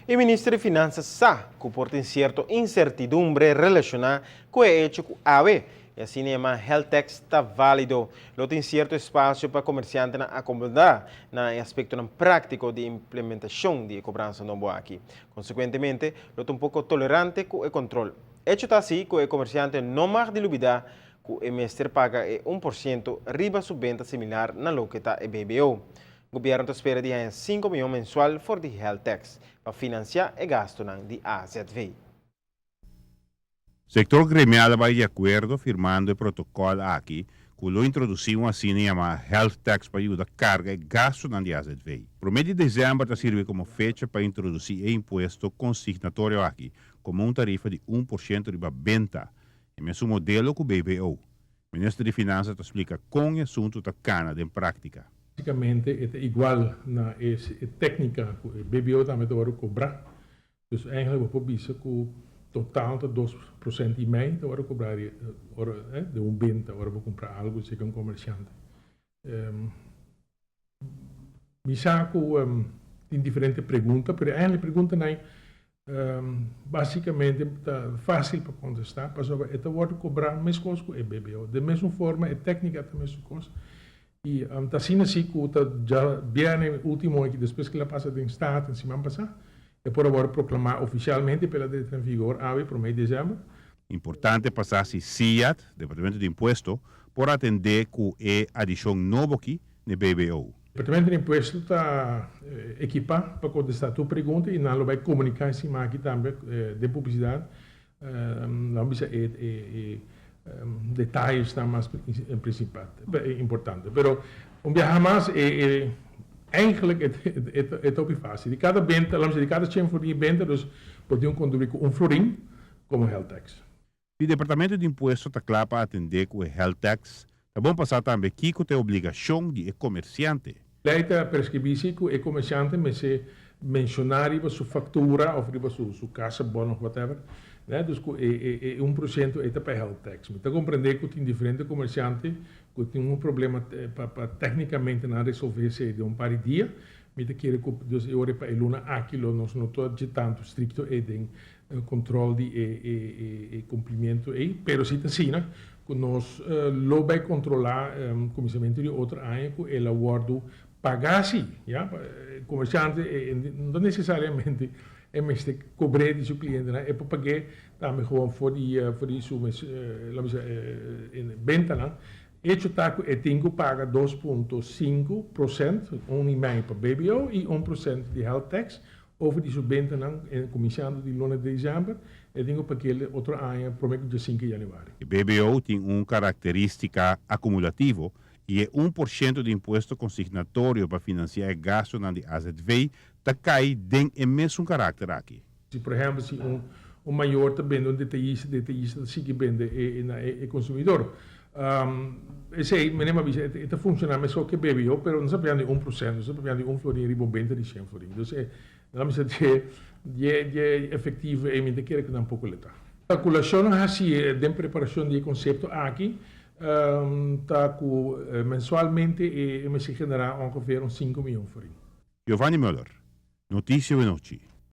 E minister di Finansa sa ku por tin sierto insertidumbre relashoná ku e echo ku awe e asina yamá health tax ta válido. Lo tin sierto espasio pa komersiantenan akomodá na e aspektonan práktiko di implementashon di e kobransa nobo aki. Konsekuentemente, lo ta un poko tolerante ku e kontrol. Echo ta si ku e komersiante no mag di lubidá ku e mester paga e 1% riba su benta similar na loke ta e BBO. Gobierno ta spera di haña 5 mion mensual for di health tax pa finansiá e gastunan di AZV. Sektor gremial a bai di akuerdo firmando e protokòl aki ku lo introdusí un asina yamá health tax pa yuda karga e gastunan di AZV. 1 di desèmber ta sirbi komo fecha pa introdusí e impuesto konsignatorio aki komo un tarifa di 1% riba benta, e mesun modelo ku BBO. Minister di Finansa ta splika kon e asuntu ta kana den práktika. Básicamente e ta igual na e téknika ku e BBO tambe ta wòrdu kobrá. Dus eigenlijk bo por bisa ku total ta 2,5% ta wòrdu kobrá ora den un benta ora bo kumpra algu serka un komersiante. Mi sa ku tin diferente pregunta, pero eigenlijk preguntanan básicamente ta fásil pa kontestá pasobra e ta wòrdu kobrá meskos ku e BBO. Den mesun forma e téknika ta mesun kos i ta asina si ku ta djabièrnè último aki despues ku el a pasa den Staten siman pasá e por a wòrdu proklamá ofisialmente pa el a drenta en vigor awe 1 di desèmber. Importante pa sa si SIAD, Departamento di Impuesto, por atendé ku e adishon nobo aki na BBO. Departamento di Impuesto ta ekipá pa kontestá tur pregunta i nan lo bai komuniká e siman aki tambe den publisidat. Nan bisa e detayesnan mas prinsipal, importante. Pero un biaha mas e eigenlijk e ta hopi fásil. Di kada benta, laat mi bisa di kada 100 florin benta, dus bo tin un kontribuí ku 1 florin komo health tax. E Departamento di Impuesto ta kla pa atendé ku e health tax. Ta bon pa sa tambe kiko ta e obligashon di e komersiante. Lei ta preskribí si ku e komersiante mester menshoná riba su faktura òf riba su kassabon òf whatever, né, dus ku e 1% ei ta pa e health tax. Mi ta komprendé ku tin diferente komersiante ku tin un problema pa téknikamente nan resolvé esei den un par di dia. Mi ta kere ku dus e ora pa e luna aki lo nos no ta dje tantu strikto ei den kontrol di e kumplimentu ei, pero si ta asina ku nos lo bai kontrolá kuminsamentu di otro aña ku el a wòrdu pagá si, ya. Komersiante no ta nesesariamente e mester kobr'é di su klientenan, e por pag'é tambe gewoon for di su mes, laat mi bisa, bentanan. Hecho ta ku e tin ku paga 2,5%, 1,5 pa BBO i 1% di health tax over di su bentanan kuminsando di luna di desèmber, e tin ku pag'é otro aña promé ku 5 di yanüari. E BBO tin un karakterístika akumulativo i e 1% di impuesto konsignatorio pa finansiá e gastunan di AZV ta kai den e mesun karakter aki. Si por ehèmpel si un mayor ta bende un detayista, detayista ta sigui bende na e konsumidor. Esei, manera mi a bisa, e ta funshoná meskos ku e BBO, pero no ta papiando di 1%, nos ta papiando di 1 florin riba un benta di 100 florin. Dus e, laat mi bisa, dje efektivo ei mi ta kere ku tampoko lo ta. Kalkulashonnan hasi den preparashon di e konsepto aki ta ku mensualmente e mester generá ongeveer un 5 mion florin. Giovanni Muller, Notisia Wenochi.